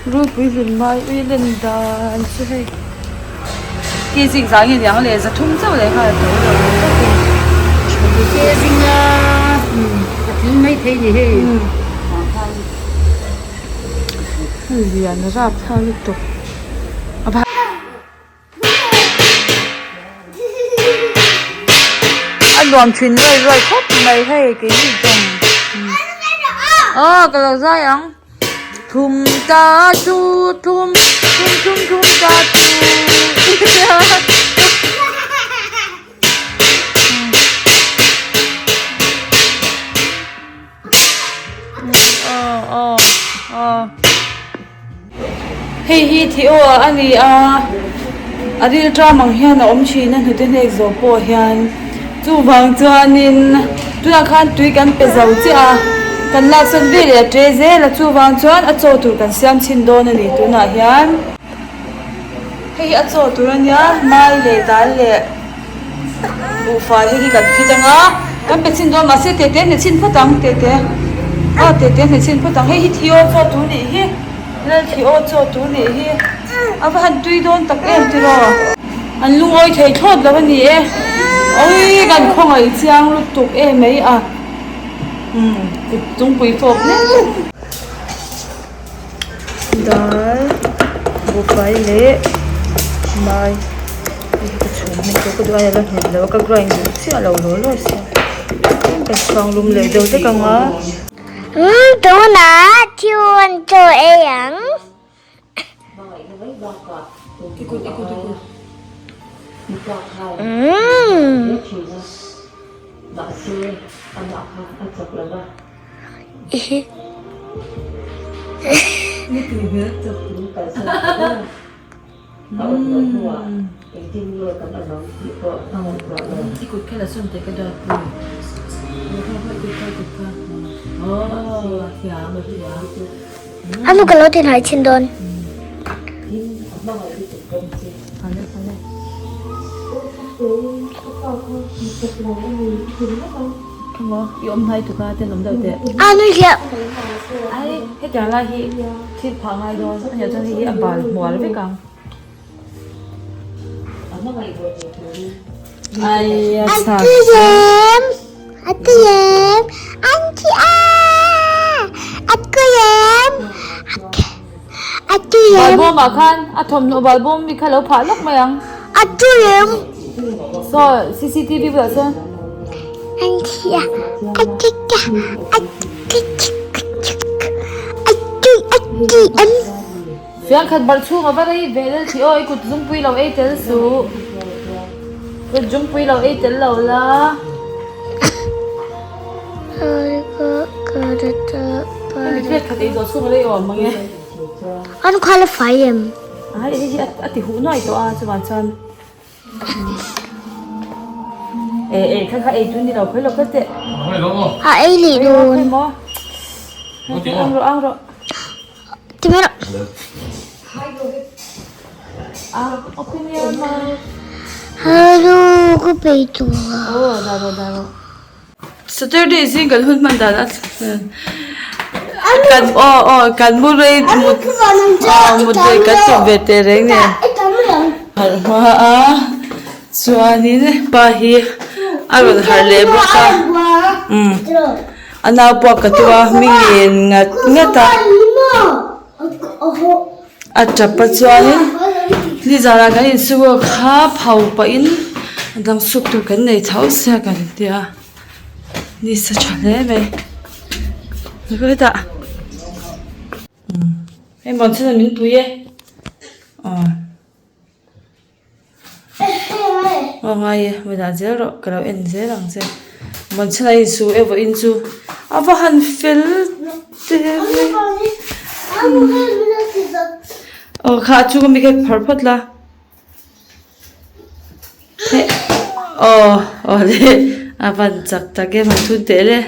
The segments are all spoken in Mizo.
Rulpui hlim mai ui len dan chu hei ki zing zah nge niang le 300 chauh leh nghal a to lo Ke zinga a tling mai thei ni hei. Lian rap thlak lutuk. A nuam thin ruai ruai khawp mai hei keini zawng aw ka lo zai ang thum ta chu thum thum thum thum ta chu aw aw aw. Hei hi Theo a ni a, a ril ṭam ang hian a awm ṭhin a hnute hnek zawh pawh hian chuvang chuanin tunah khan tui kan pe zo chiah a, kan laksawn vel leh a ṭe zel a chuvang chuan a chaw tur kan siam chhin dawn a ni tunah hian. Hei hi a chaw tur a nia mai leh dal leh buhfai hei hi kan fit ang a kan pe chhin dawn mahse tete hne chhin phawt ang tete aw tete hne chhin phawt ang hei hi thi aw chaw tur nih hi lal thi aw chaw tur nih hi a va han tui dawn tak em tiraw an lungawi thei thlawt lo a ni e awii kan khawngaih chiang lutuk em mai a umm kut chungpui fawk hle. Dal buhfai leh mai hei hi ka chhum hman tawh ka duh a la nghet lo a ka grind duh chiah lo law law sia tlem kan chhuang lum leh deuh vek ang a. Umm tunah thil an chaw ei ang. Umm. Anu ka lo ti hnai chhin dawn. Emaw i awm hnai tuk a ten awm deuh teh. A nui hliah. Ai hetiang lai hi thil phah ngai dawn a nih chuan hei hi a bal hmual vek ang. Ai a chak. A tui em a tui em an thi a a tui em a tui em. Balbawm ah khan a thawmhnaw balbawm mi kha lo phah lawk mai ang. A tui em. Saw cctv bulah chuan. An thi a a tui a a tui a tui a tui em. Fiang khat barh chhung a va rei ve lel tih aw i kut zungpui lo ei tel suh. Kut zungpui lo ei tel lo la. Hemi plate khat ei zawh chhung a rei awm ang e. An khual a fai em? Ai hei hi a ti huh nuai tawh a chuvang chuan e e kha kha ei tun ni lo khawi lo khawi teh. A ei leh dawn. Ang rawh ang rawh. Ti mai rawh. Ah open your mouth. Hello ka pe tawh a. Aw dah rawh dah rawh. Saturday zing kan hun hman dan a kan aw aw kan mu rei mut aw mut rei kan tum ve teh reng nen harh hma a chuanin pa hi a rawn harh leh bawk a umm a nau pawh ka tum a mi ngen ngat ngat a a tap a chuanin nizanah kan insuak a kha pho pahin a dang suk tur kan nei tho sia kan tia ni sa tha hle mai hetah hei muanchhana min pui e aw. Aw ngai e va dah zel rawh ka lo en zel ang che Monchhana insu e vawiin chu a va han fel te ve aw kha a chhunga mi kha phawrh phawt la heh aw aw le a van chak tak em han thun teh le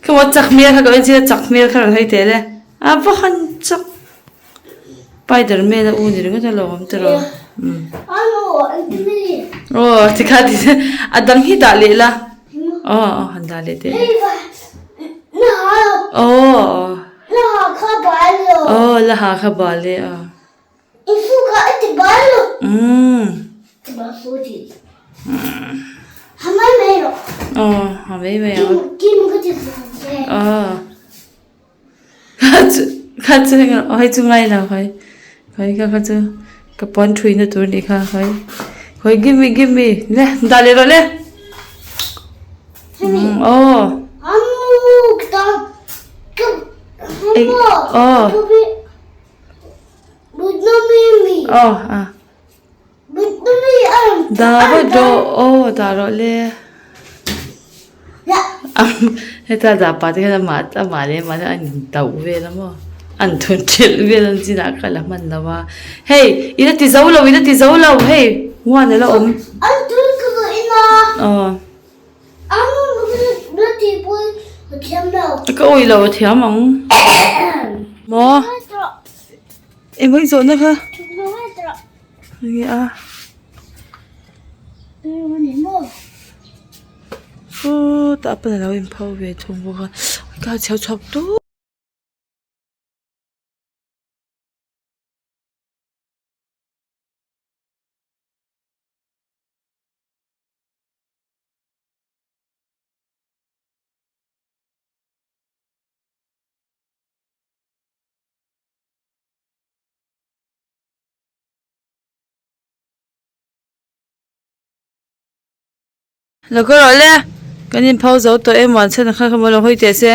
khaw maw chak hmel kha ka en chhin a chak hmel kha rawn hawi teh le a va han chak. Spiderman a u ni ringawt a lo awm tiraw umm aw tikha ti a dang hi dah leh la aw aw han dah leh teh aw aw aw. la ha kha bal e a. Umm. Aw ha mai mai ang. Aw. Kha chu aw hei chu ngai lo hawi hawi kha kha chu ka pawn thui na tur anih kha hawi hawi give me give me le dah leh rawh le umm aw aw aw a Dah rawh rawh aw dah rawh le heta dah pah te hian amah amah leh amah hian a intauh vel a maw a inthun thelh vel ang chinah kha la hman lo a hei i la ti zo lo i la ti zo lo hei huan a la awm aw ka awih lo a thiam ang maw. Engmah i zawhna kha enge a sawtah pawn alo in pho ve thung bawk a ka chho chhuak tawp. Lo ka rawh le kan in pho zo tawh em muan chhan a kha kha maw lo hawi teh se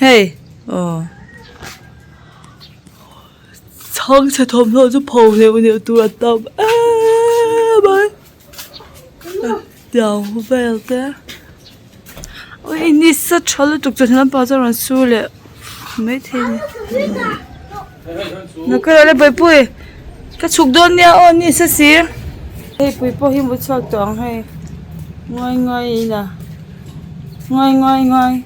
hei aw chhangchhe thawmhnaw chu pho neuh neuh tur a tam em mai tiang vel te ui nisa tha lutuk chawhnu lampang chuan rawn sur leh maithei a ni lo ka rawh le bawihpui ka chhuk dawn nia aw nisa si hei pui pawh hi mut chhuak tawh ang hei ngawi ngawi in a ngawi ngawi ngawi.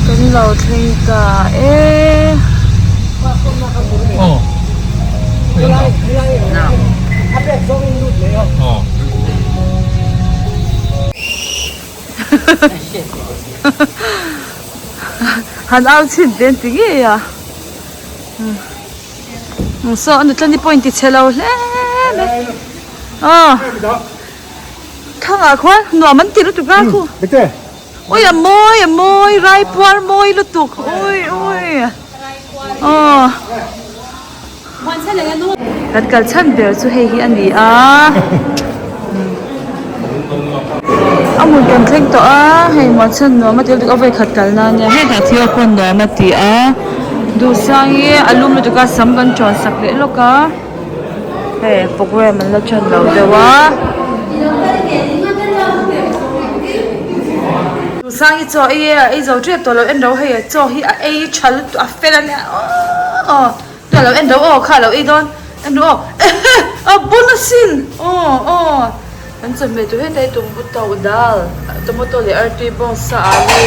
Kan lo thleng ta e. Han au chhin te an ti ngei a. Saw a nutla ni pawh in ti chhe lo hle mai. Aw. Thangah khuan nuam an ti lutuk a khu. Ui a mawi a mawi rai puar mawi lutuk ui ui aw. Kan kal chhan ber chu hei hi a ni a. A hmun kan thleng tawh a hei muan chhan nuam a ti lutuk a vawi khat kal nan nia hetah thil a pawn nuam a ti a duhsang hi a lum lutuk a sam kan ṭawn sak leh lawk a. Hei program an la ṭan lo deuh a. Duhsangi chaw ei e a ei zo ṭep tawh lo en ro hei chaw hi a ei ṭha lutuk a fel a nia aw tunah lo en ro aw kha a lo ei dawn en ro aw ehe a bun asin aw aw kan chawhmeh tur hetah hi tumbu tauh dal tomato leh artui bawngsa alu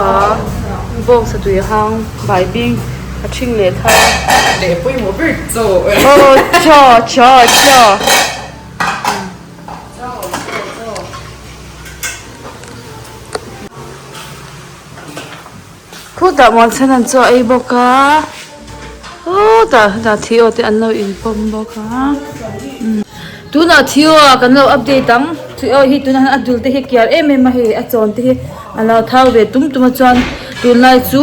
ah bawngsa tui hang baibing a ṭhing leh thar leh pawimawh ber chaw aw chaw chaw chaw. Khutah muanchhan an chaw ei bawk a khutah hetah thi aw te an lo inpawm bawk a tunah thi aw ah kan lo update ang thi aw hi tunah hian a dul te hi a kiar em em a hei a chawn te hi a lo thau ve tum tum a chuan tunlai chu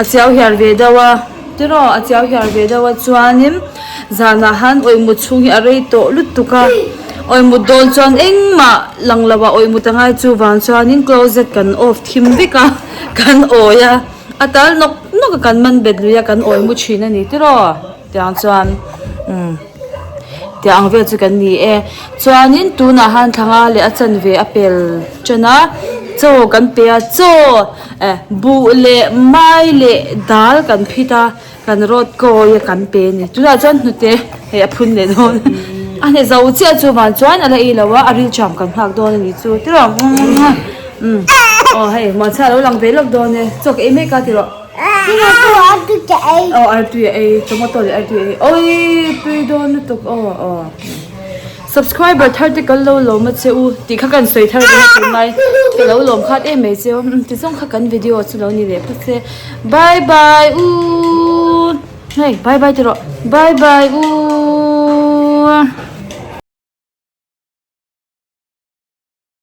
a chiau hiar ve deuh a tiraw a chiau hiar ve deuh a chuanin zanah han awihmut chhung hi a rei tawh lutuk a awihmut dawn chuan engmah lang lo ah awihmut a ngai chuvang chuanin closet kan off thim vek a kan awi a a tal nawk nawk a kan man bet lui a kan awi mu thin a ni tiraw tiang chuan umm tiang ang vel chu kan ni e chuanin tunah han thla nga leh a chanve a pel tan a chaw kan pe a chaw eh buh leh mai leh dal kan phit a. Kan rawt kawi a kan pe a ni. Tunah chuan hnute hei a phun leh dawn. A hne zo chiah chu van chuan a la ei lo a, a ril cham kan nghak dawn a ni chu ti rawh. Umm aw hei muanchha a lo lang ve lawk dawn e. Chaw ka ei mek a ti rawh. Aw artui a ei, tomato leh artui a ei. Awii tui dawn lutuk aw aw. Subscriber thar te kan lo lawm a che u tih kha kan sawi thar ve a tunlai ka lo lawm khat em mai che u tizawng kha kan video chu lo ni leh phawt se bye bye u hei bye bye ti rawh bye bye u.